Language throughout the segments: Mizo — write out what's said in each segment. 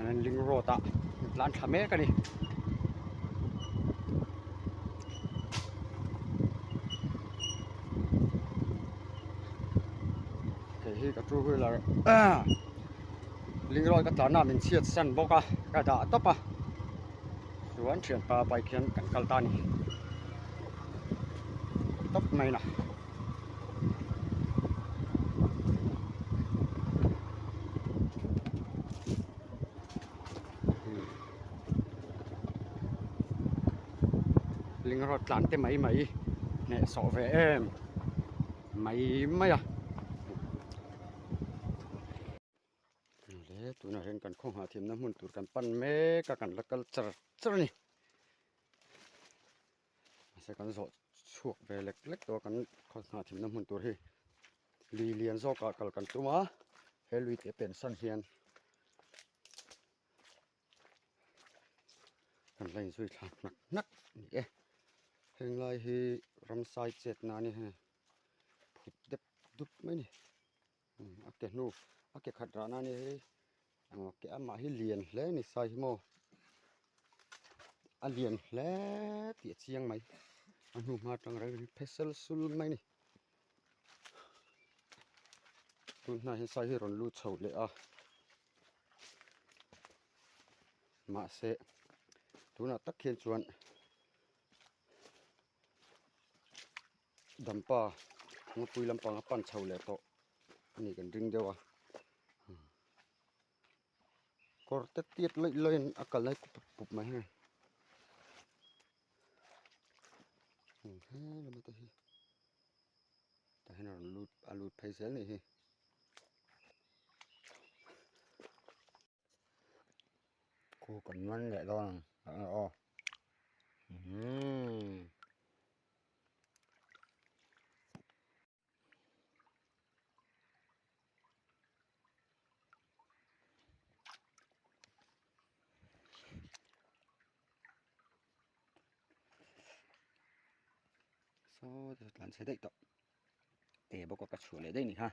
Link road ah an tlan thla mek a ni. Kei hi ka two wheeler link road ka tlan a min chhiat san bawk a ka dah tawp a chuan thianpa bike hian kan kal ta a ni tawp mai na. Ling rawt tlan te mai mai hneh sawh ve em mai mai a le tunah hian kan khaw nghah thiamna hmun tur kan pan mek a kan la kal char char a ni. Mahse kan zawh chhuak ve lek lek tawh a kan khaw nghah thimna hmun tur hi lui lian zawkah kal kan tum a he lui te pen san hian kan la inzui thla hnak hnak a ni e heng lai hi ramsai chet na a ni hei phut dep dup mai a ni a ke hnu a ke khat rah na a ni hei aw ke amah hi lian hle a ni sai hi maw a lian hle tih a chiang mai a hnu hma atang reng reng phesel sul mai a ni tun hnaiah hian sai hi a rawn lut chho leh a mahse tunah tak hian chuan dampa ngawpui lampang a pan chho leh tawh a nih kan ring deuh a kawr te tiat lawih lawih in a kal lai pup pup mai hei he lama te hi tah hian a rawn lut a lut phei zel a nih hi. Khu kan man leh dawn ang aw umm. Saw te tlan chhe daih tawh te bawk a ka chhuah leh daih ni kha.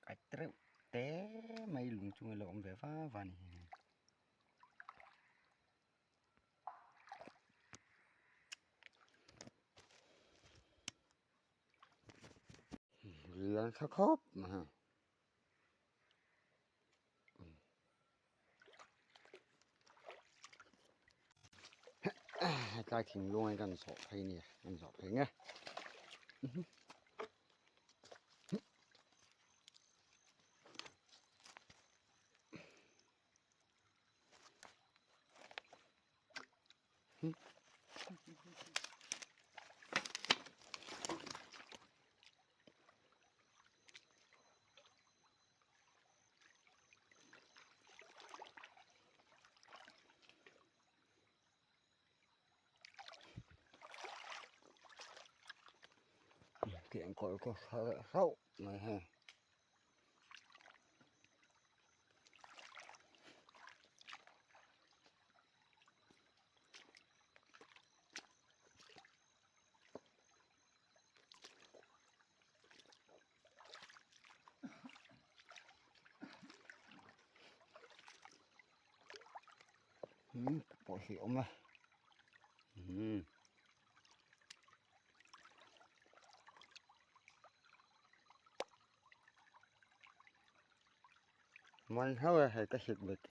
Kai reuh te mai lung chunga lo awm ve va va a ni. Lian tha khawp mai hei. Hetlai thinglung hi kan zawh phei a ni kan zawh phei nge. Tiang kawl kaw hrauh mai hei. pawh hi a awm a umm. Man hlauh e hei ka hit bet.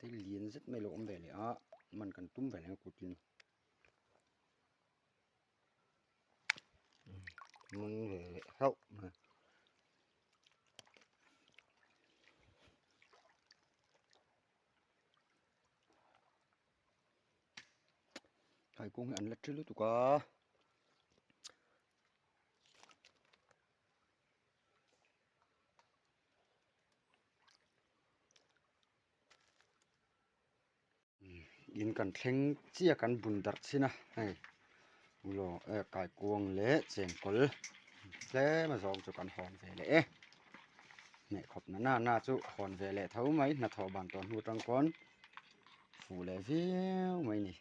Thil lian zet mai lo awm ve leh a man kan tum ve leh a kutin man ve leh hlauh mai. Thaikung hi an la ṭhi lutuk a. In kan thleng chiah kan bun darh chhin a hei ulaw eh kaikuang leh chengkawl tlem a zawng chu kan hawn ve leh e hneh khawp na na na chu hawn ve leh tho mai hnathawh ban tawh hnu atang pawn fuh leh viau mai a ni.